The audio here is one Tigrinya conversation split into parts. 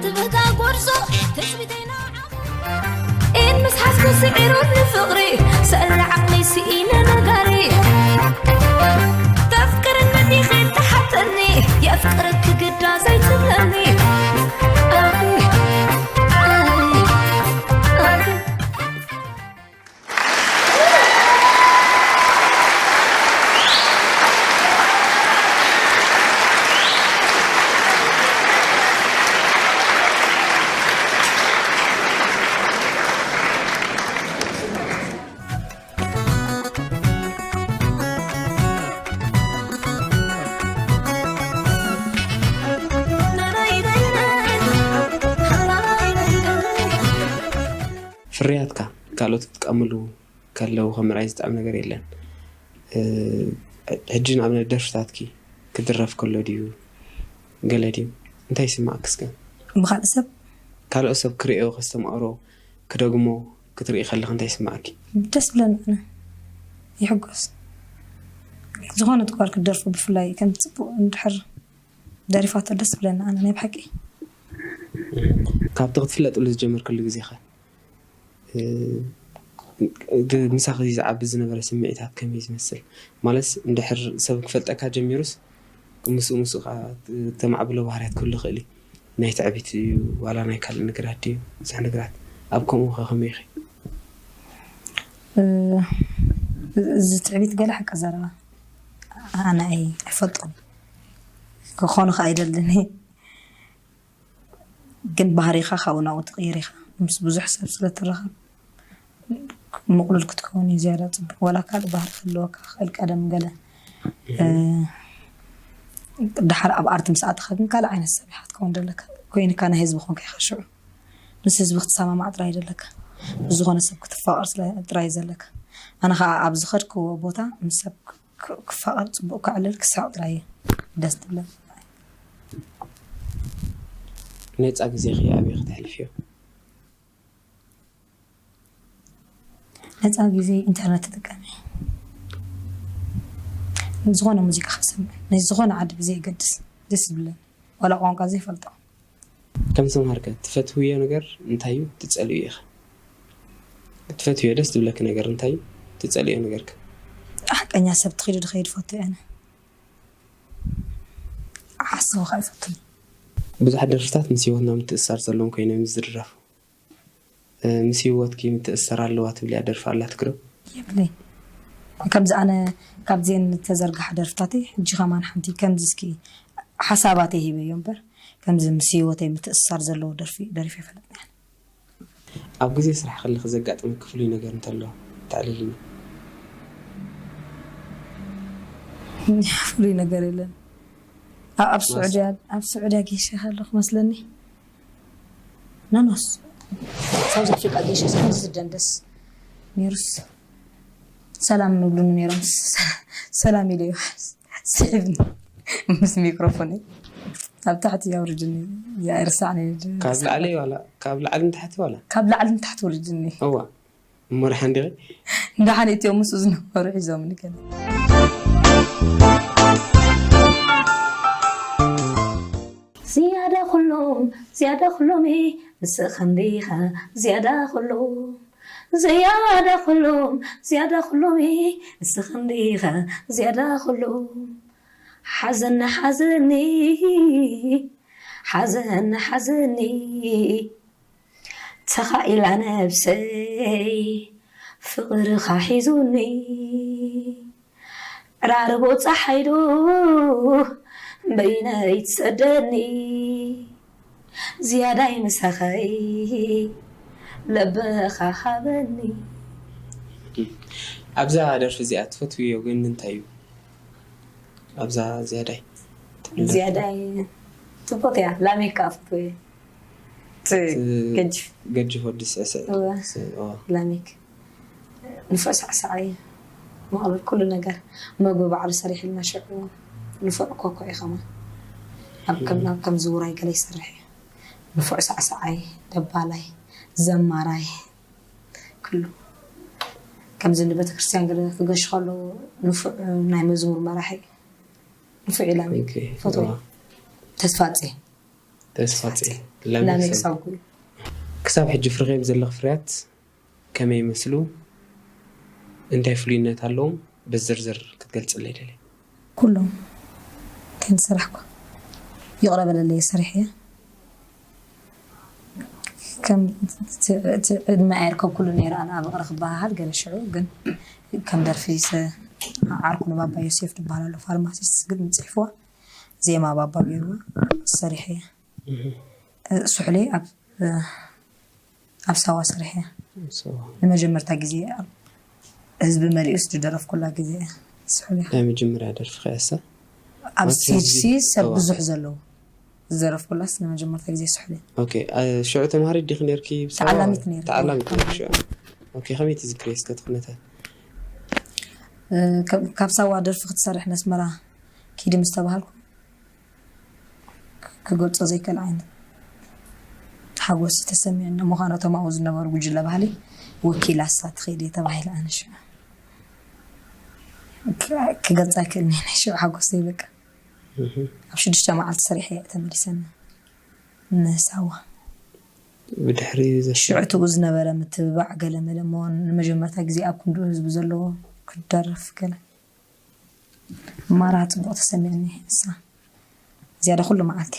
ትበካ ጎርዞ ተስቢተይና ኢድ ምስ ሓዝኩ ስዒሩኒ ፍቕሪ፣ ስእሊ ዓቕሊ ስኢነ ነጋሪ። ተፍቅርኒ ዲኺ ትሓተኒ፣ የፍቅርኪ ግዳ ዘይትብለኒ። ፍርያትካ ካልኦት ክጥቀምሉ ከለዉ ከም ምርኣይ ዝጥዕም ነገር የለን። ሕጂ ንኣብነት ደርፍታትኪ ክድረፍ ከሎ ድዩ ገለ ድዩ እንታይ ይስማዕኪ እስከ? ብኻልእ ሰብ ካልኦ ሰብ ክርእዮ ከስተማቕሮ ክደግሞ ክትርኢ ከለኺ እንታይ ይስማዕኪ? ደስ ብለኒ ኣነ ይሕጎስ ዝኾነት ጓል ክትደርፎ ብፍላይ ከም ፅቡቕ እንድሕር ደሪፋቶ ደስ ብለኒ ኣነ ናይ ብሓቂ ካብቲ ክትፍለጥሉ ዝጀመርክሉ ግዜኸ ምሳኺ ዝዓቢ ዝነበረ ስምዒታት ከመይ ዝመስል? ማለትስ እንድሕር ሰብ ክፈልጠካ ጀሚሩስ ምስኡ ምስኡ ከዓ ተማዕብሎ ባህርያት ክህሉ ይኽእል እዩ። ናይ ትዕቢት እዩ ዋላ ናይ ካልእ ነገራት ድዩ? ብዙሕ ነገራት ኣብ ከምኡ ከ ከመይ ኢኺ? እዚ ትዕቢት ገለ ሓቂ ዘረባ ኣነ ኣይ ኣይፈልጦን ክኾኑ ከ ኣይደልን ግን ባህሪኻ ካብኡ ናብኡ ትቕይር ኢኻ ምስ ብዙሕ ሰብ ስለ ትራኸብ ምቕሉል ክትከውን እዩ ዝያዳ ፅቡቕ ዋላ ካልእ ባህሪ ክህልወካ ክእል ቀደም ገለ ድሓር ኣብ ኣርት ምስ ኣተኻ ግን ካልእ ዓይነት ሰብ ኢኻ ክትከውን ዘለካ ኮይንካ ናይ ህዝቢ ኮንካ ኢኻ ሽዑ ምስ ህዝቢ ክትሰማማዕ ጥራይ ዘለካ ብዝኾነ ሰብ ክትፋቐር ጥራይ ዘለካ ኣነ ከዓ ኣብ ዝኸድክዎ ቦታ ምስ ሰብ ክፋቐር ፅቡቕ ከዕልል ክስሕቕ ጥራይ እዩ ደስ ትብለኒ። ነፃ ግዜኺ ኣበይ ክተሕልፍዮ? ነፃ ግዜ ኢንተርነት ትጥቀም እየ። ዝኾነ ሙዚቃ ክሰምዕ ናይ ዝኾነ ዓዲ ብዘየገድስ ደስ ዝብለኒ ዋላ ቋንቋ ዘይፈልጦ። ከም ተምሃር ከ ትፈትውዮ ነገር እንታይ እዩ? ትጸልእዮ ኢኺ? ትፈትውዮ ደስ ዝብለኪ ነገር እንታይ እዩ? ትጸልእዮ ነገር ከ? ሓቀኛ ሰብ ተኺዱ ድኸይድ ፈቱ እየ ኣነ። ሓሳብኻ ኣይፈቱን። ብዙሓት ደርፍታት ምስ ህይወትና ምትእስሳር ዘለዎም ኮይኖም ዝድረፉ። ምስ ህይወትኪ ምትእስሳር ኣለዋ ትብልያ ደርፊ ኣላትኪ ዶ? የብለይ። ከምዚ ኣነ ካብዘን ዝተዘርግሓ ደርፍታተይ ሕጂ ከማን ሓንቲ ከምዚ እስኪ ሓሳባተይ ሂበዮ እምበር ከምዚ ምስ ህይወተይ ምትእስሳር ዘለዎ ደርፊ ደሪፈ ኣይፈልጥን እየ። ኣብ ግዜ ስራሕ ከለኺ ዘጋጥመኪ ፍሉይ ነገር እንተሎ ተዕልልኒ። ፍሉይ ነገር የለን። ኣብ ስዑድያ ኣብ ስዑድያ ጌሸ ከለኹ መስለኒ ናኖስ ሳውዝ ኣፍሪቃ ጌሸ ከምዚ ዝደንደስ ነይሩስ ሰላም ንብሉኒ ነይሮም ሰላም ኢለዮ ስሒብኒ ምስ ሚክሮፎነይ ኣብ ታሕቲ ኣውርድኒ እዚኣ ኣይርሳዕኒ ካብ ላዕሊ ዋላ ካብ ላዕሊ ንታሕቲ ዋላ ካብ ላዕሊ ንታሕቲ ውርድኒ እዋ እሞ ደሓን ዲኺ ደሓን እቲኦም ምስኡ ዝነበሩ ሒዞምኒ ገለ ዝያዳ ኩሎም ዝያዳ ኩሎም ንስኺ እንዲኻ ዝያዳ ኩሎም ዝያዳ ኩሎም ዝያዳ ኩሎም ንስኺ እንዲኻ ዝያዳ ኩሎም ሓዘኒ ሓዘኒ ሓዘኒ ሓዘኒ ተኻኢላ ነብሰይ ፍቕርኻ ሒዙኒ ዕራርቦ ጸሓይ ዶ በይነይ ትሰደኒ ዝያዳይ ምሳኸይ ለበኻ ሃበኒ። ኣብዛ ደርፊ እዚኣ ትፈትውዮ ግን እንታይ እዩ? ኣብዛ ዝያዳይ ዝያዳይ ጽቡቅ እያ ላሜካ ኣፈትወየ ገጅፍ ገጅፍ ወዲ ስዕስዕ ላሜክ ንፉዕ ሳዕሳዓይ መቕለል ኩሉ ነገር መግቢ ባዕሉ ሰሪሕልና ሽዑ ንፉዕ ኮኮ እዩ ከማን ኣብ ከም ዝውራይ ገለ ይሰርሕ እዩ ንፉዕ ሳዕሳዓይ ደባላይ ዘማራይ ኩሉ ከምዚ ንቤተክርስትያን ገለ ክገሽ ከሎ ንፉዕ ናይ መዝሙር መራሒ እዩ ንፉዕ ኢላ ፈትወ ተስፋ ኣፅየ ተስፋ ጽዮን። ላሜክ ሳጉ። ክሳብ ሕጂ ፍርኺ ዘለኽ ፍርያት ከመይ ይመስሉ? እንታይ ፍሉይነት ኣለዎም? ብዝርዝር ክትገልጽለይ ደልየ። ኩሎም ከም ዝሰራሕኩ ይቕረ በለለይ ሰሪሐ እየ። ከም እቲ ዕድመ ኣይርከብኩሉን ነይረ ኣነ ኣብ እቕረ ክበሃሃል ገለ ሽዑ ግን ከም ደርፊ ዓርኩ ንባባ ዮሴፍ ዝበሃል ኣሎ ፋርማሲስት ግን ጽሒፍዋ ዜማ ባባ ገይርዋ ሰሪሐ እየ። ስሑለይ ኣብ ኣብ ሳዋ ሰሪሐ እያ። ንመጀመርታ ግዜ ኣብ ህዝቢ መሊኡስ ዝደረፍኩላ ግዜ እያ። ስሑል እያ። ናይ መጀመርያ ደርፊ ከ እሳ? ኣብ ስቴጅ ሲ ሰብ ብዙሕ ዘለዉ ዝደረፍኩላስ ንመጀመርታ ግዜ ስሑል እያ። ኦኬ። ሽዑ ተምሃሪት ዲኺ ነርኪ? ተዓላሚት ነይረ። ተዓላሚት ነይረ ሽዑ። ኦኬ። ከመይ ትዝክሪ እስከ እቲ ኩነታት? ካብ ሳዋ ደርፊ ክትሰርሕ ነስመራ ኪዲ ምስ ተባሃልኩ ክገልጾ ዘይክእል ዓይነት ሓጎስ ተሰሚዑኒ። ምዃኑ እቶም ኣብኡ ዝነበሩ ጉጅለ ባህሊ ወኪላ እሳ ትኸይድ እየ ተባሂለ ኣነ ሽዑ ክገልጻ ኣይክእልን እየ ናይ ሽዑ ሓጎሰይ በቃ። ኣብ ሽዱሽተ መዓልቲ ሰሪሐ እየ ተመሊሰኒ ንሳዋ። ብድሕሪ ሽዑ ትኡ ዝነበረ ምትብባዕ ገለ መለ እሞ ንመጀመርታ ግዜ ኣብ ክንድኡ ህዝቢ ዘለዎ ክደርፍ ገለ ማራ ጽቡቕ ተሰሚዕኒ እሳ ዝያዳ ኩሉ መዓልቲ።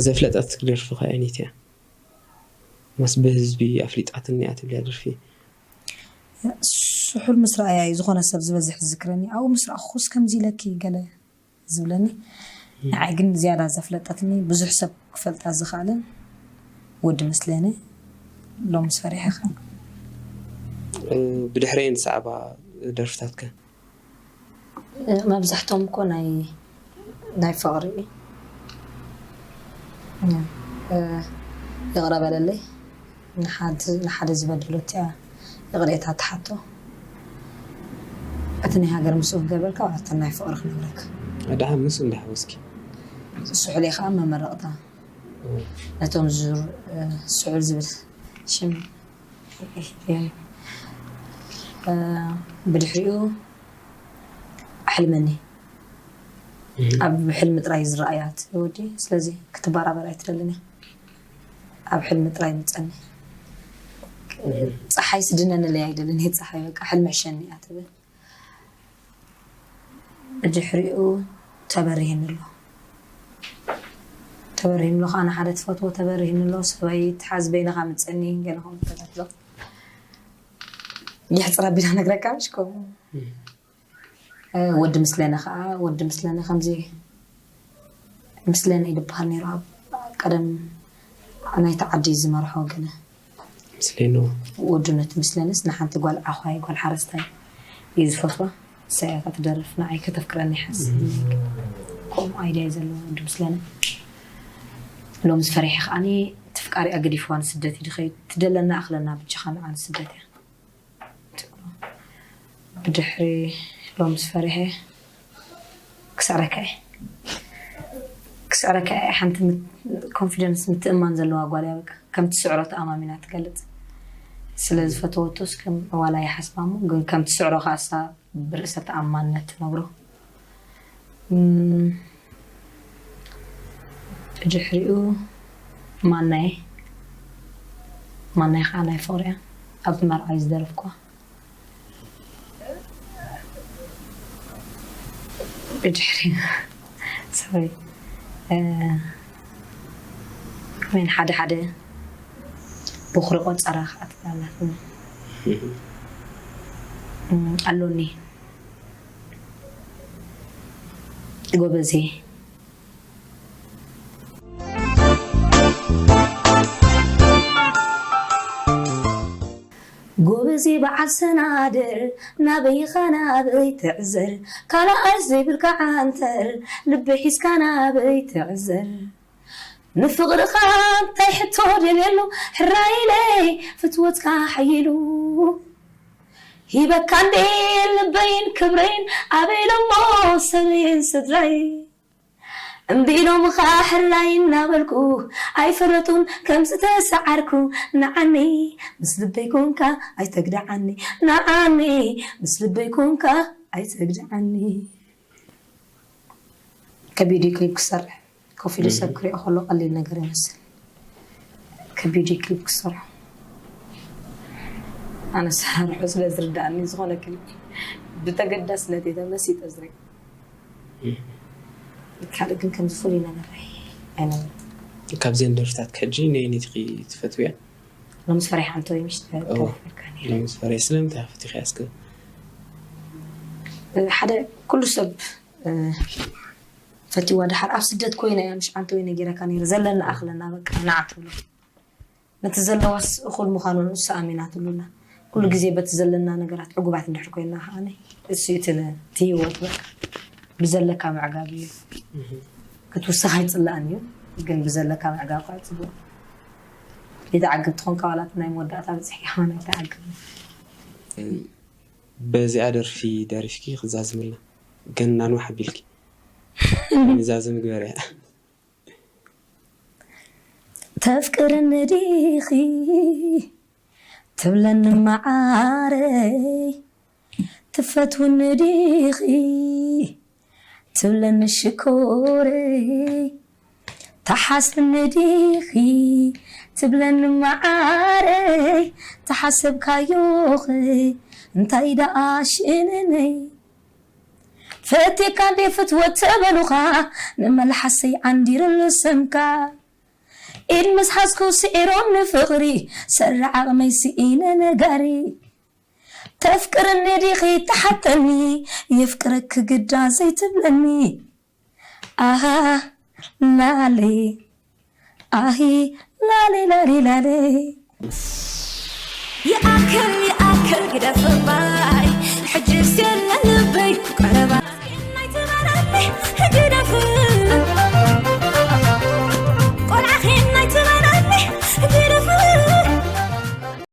ዘፍለጠት ደርፊ ከ ኣየነይቲ እያ? ማስ ብህዝቢ ኣፍሊጣትኒ እያ ትብልያ ደርፊ? ስሑል ምስ ረኣያ እዩ ዝኾነ ሰብ ዝበዝሕ ዝዝክረኒ። ኣብኡ ምስ ረኣኹስ ከምዚ ኢለኪ ገለ ዝብለኒ። ንዓይ ግን ዝያዳ ዘፍለጠትኒ ብዙሕ ሰብ ክፈልጣ ዝኽኣለን ወዲ ምስሌነ ሎምስ ፈሪሐ ከ። ብድሕረየን ዝሰዕባ ደርፍታት ከ? መብዛሕቶም እኮ ናይ ናይ ፍቕሪ እዩ። ይቕረ በለለይ ንሓድ ንሓደ ዝበደሎት እያ ይቕሬታ ትሓቶ። እቲ ናይ ሃገር ምስኡ ክገብረልካ ዋላ እቲ ናይ ፍቕሪ ክነግረካ። ኣድሓ ምስ እንዳሓወስኪ። ስሑለይ ከዓ መመረቕታ ነቶም ዙር ስሑል ዝብል ሽም ብድሕሪኡ ኣሕልመኒ ኣብ ሕልሚ ጥራይ ዝረኣያት ወዲ ስለዚ ክትበራበር ኣይትደልን እያ ኣብ ሕልሚ ጥራይ ምፀኒ ፀሓይ ስድነንለይ ኣይደልን እየ ፀሓይ በቃ ሕልሚ ሕሸኒ እያ ትብል ብድሕሪኡ ተበሪህኒ ኣሎ ተበሪህኒ ኣሎ ከዓ ንሓደ ትፈትዎ ተበሪህኒ ኣሎ ሰበይ ትሓዝ በይንኻ ምፀኒ ገለ ከምኡ ተጋትሎ የሕፅር ኣቢላ ነግረካ ምሽ ከምኡ ወዲ ምስለነ ከዓ ወዲ ምስለነ ከምዚ ምስለነ ይድበሃል ነይሩ ኣብ ቀደም ናይቲ ዓዲ ዝመርሖ ገለ ምስለነ ወዱ ነቲ ምስለነስ ንሓንቲ ጓል ዓኳይ ጓል ሓረስታይ እዩ ዝፈትዋ ሰያታ ትደርፍ ንዓይ ከተፍቅረኒ ይሓስ ከምኡ ኣይድያ ዘለዎ ወዲ ምስለነ ሎምስ ፈሪሐ ከዓኒ ትፍቃሪኣ ገዲፍዋ ንስደት እዩ ድኸይድ ትደለና ኣኽለና ብቻኻ ንዓ ንስደት እያ ትብሎ ብድሕሪ ሎምስ ፈሪሐ ክስዕረካ እየ ክስዕረካ እየ ሓንቲ confidence ምትእማን ዘለዋ ጓል እያ በቃ ከም ትስዕሮ ተኣማሚና ትገልፅ ስለ ዝፈተወቶስ ከም ዕዋላ ይሓስባ እሞ ግን ከም ትስዕሮ ከኣሳ ብርእሰ ተኣማንነት ትነግሮ ብድሕሪኡ ማናይ ማናይ ከዓ ናይ ፍቕሪ እያ ኣብ መርዓይ ዝደረፍኳ ብድሕሪ sorry ወይን ሓደ ሓደ ቦኽሪ ቆፀራ ከዓ ትብላላት ኣሎኒ ጎበዜ ጎበዜ በዓል ሰናድር ናበይኻ ናበይ ትዕዘር ካልኣይ ዘይብልካ ዓንተር ልቢ ሒዝካ ናበይ ትዕዘር ንፍቕርኻ እንታይ ሕቶ ደልየሉ ሕራይለይ ፍትወትካ ሓይሉ ሂበካ እንዴ ልበይን ክብረይን ኣበይ ኢሎሞ ሰበይን ስድራይ እምቢ ኢሎምኻ ሕራይ እናበልኩ ኣይፈለጡን ከም ዝተሰዓርኩ ንዓኒ ምስ ልበይ ኮንካ ኣይተግድዓኒ ንዓኒ ምስ ልበይ ኮንካ ኣይተግድዓኒ ከቢድ ክሊፕ ክሰርሕ ኮፍ ኢሉ ሰብ ክሪኦ ከሎ ቀሊል ነገር ይመስል። ከቢድ እዩ ክሊፕ ክሰርሖ። ኣነ ሰራርሑ ስለ ዝርዳእኒ ዝኾነ ክሊፕ ብተገዳስነት እየ ተመሲጠ ዝርኢ። ካልእ ግን ከምዚ ፍሉይ ነገር ኣይ- ኣይነበረን። ካብዘን ደርፍታት ሕጂ ነየነይቲ ኢኺ ትፈትውያ? ሎምስ ፈሪሓ እንተወይ ምሽ እዎ። ተረፊርካ ነይረ። ሎምስ ፈሪሐ። ስለምንታይ ኢኺ ፈቲኽያ እስከ? ሓደ ኩሉ ሰብ እ፣ ፈቲዋ። ድሓር ኣብ ስደት ኮይና እያ ምሽ ዓንተ ወይ ነጊረካ ነይረ። ዘለና ኣኽለና በቃ ንዓ ትብሎ። ነቲ ዘለዋስ እኹል ምዃኑ ንሱ ኣሚናትሉ ኣላ። ኩሉ ግዜ በቲ ዘለና ነገራት ዕጉባት እንድሕር ኮይና ከዓኒ እሱ እዩ እቲ ነ- እቲ ህይወት በቃ ብዘለካ ምዕጋብ እዩ። ክትውስኽ ኣይጽላእን እዩ፣ ግን ብዘለካ ምዕጋብ ከዓ ጽቡቕ። ዘይትዓግብ ትኾንካ ዋላ እቲ ናይ መወዳእታ በጺሕካ ከማን ኣይትዓግብ። በዚኣ ደርፊ ደሪፍኪ ክዛዝምልና ገናን ዋሕ ኣቢልኪ ንዛዝም ግበርያ። ተፍቅርኒ ዲኺ ትብለኒ መዓረይ፣ ትፈትውኒ ዲኺ ትብለኒ ሽኮረይ፣ ተሓስብኒ ዲኺ ትብለኒ መዓረይ፣ ተሓሰብካዮኸ እንታይ ደኣ ሽእንነይ? ፈቴካ እንዴ ፍትወት ተበሉኻ፣ ንመልሓሰይ ዓንዲሩሉ ስምካ። ኢድ ምስ ሓዝኩ ስዒሮም ንፍቕሪ፣ ሰሪ ዓቕመይ ስኢነ ነጋሪ። ተፍቅርኒ ዲኺ ተሓተኒ፣ የፍቅረኪ ግዳ ዘይትብለኒ። ኣሃ ላሌ ኣሂ ላሌ ላሌ ላሌ። ይኣክል ይኣክል ግደፍባ